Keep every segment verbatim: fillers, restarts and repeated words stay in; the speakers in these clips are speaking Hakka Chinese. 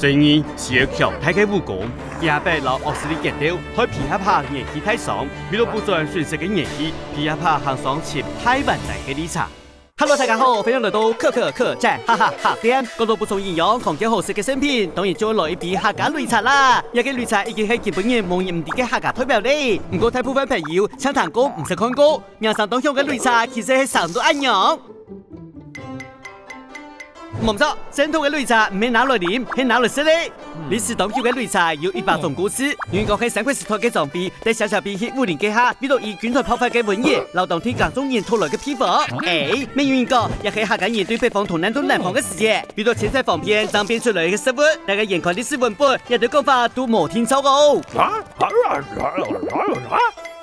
最近需要強大个武功，這擺摎惡勢力決鬥，害皮哈哈元氣大傷，為了補轉損失个元氣，皮哈哈行上尋大完蛋个綠茶。Hello，大家好，歡迎來到可可可讚哈哈哈店。講到補充營養、康健好食个食品，當然就愛來一杯客家綠茶啦。這个綠茶已經係今晡日無人毋知个客家代表咧。毋過大部分朋友淨聽過毋識看過，名聲當響个綠茶其實係生到恁樣。 無錯，正統个綠茶毋係拿來啉，係拿來食个。歷史當久个綠茶有一百種故事，有人講係三國時代个張飛，在小小兵去武陵該下，為了醫軍團爆發个瘟疫，摎當地耕種人討來个配方。誒，乜有人講，這係客家人對北方逃難到南方个時節，為了遷徙方便，正變出來个食物。大家研究歷史文本，這兜講法都無定著哦。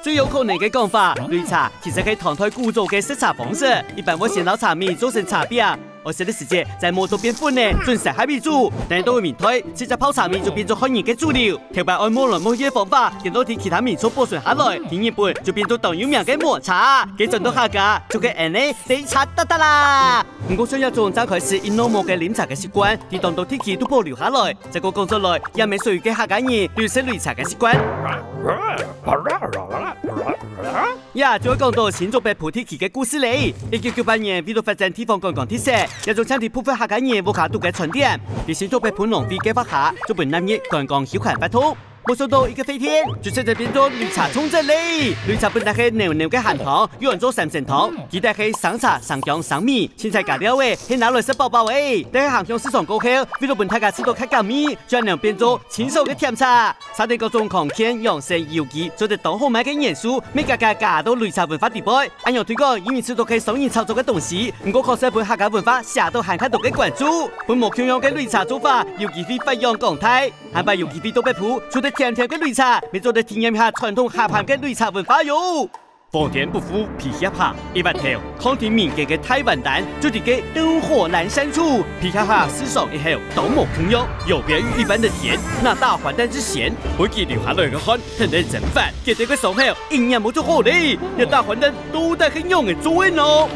最有可能个講法，綠茶其實係唐代古早个食茶方式，一般會先摎茶米做成茶餅， 愛食个時節，在磨到變粉呢，準晒下米煮。等到明代，自家泡茶米就變做漢人个主流。頭擺愛磨來磨去个方法，跟到在其他民族保存下來，在日本就變做當有名个抹茶。該轉到客家，就係恁呢，得茶嗒嗒啦。毋過像這種正開始一兩毛个啉茶个習慣，在當多地區都保留下來。再過講出來，也毋係所有个客家人都有食綠茶个習慣。 呀，就愛講到新竹北埔地區个故事咧。一九九八年，為了發展地方觀光特色，也就請在部分客家人屋下肚个餐廳，在新竹北埔農會計畫下，就分納入觀光休閒活動。無想到一個飛天，就直接變做綠茶重鎮咧。綠茶本來係濃濃个鹹湯，又安做三鮮湯，其他係生茶、生薑、生米，凊彩加料个，係拿來食飽飽个。但係行向市場過後，為了分大家食到較減味，就恁樣變做清爽个甜茶。 沙丁各種康健養生有機，做得當好賣个元素，乜加加加到綠茶文化底背。恁樣推廣，已經知道係商人炒作个東西，毋過確實分客家文化寫到還較多个關注。分無共樣个綠茶做法，有機會發揚光大。下擺有機會到北埔，除了甜甜个綠茶，乜做得體驗下傳統客家个綠茶文化喲。 皇天不負皮鞋客，一碗頭，囥在民間个大碗擔，就在該燈火闌珊處，皮鞋客試嚐一口，都無共樣，有別於一般的甜，那大還丹之鹹，分佢流下來个汗，跈等蒸發，結得个傷口，一年無就好咧。這大還丹到底係仰仔做个呢？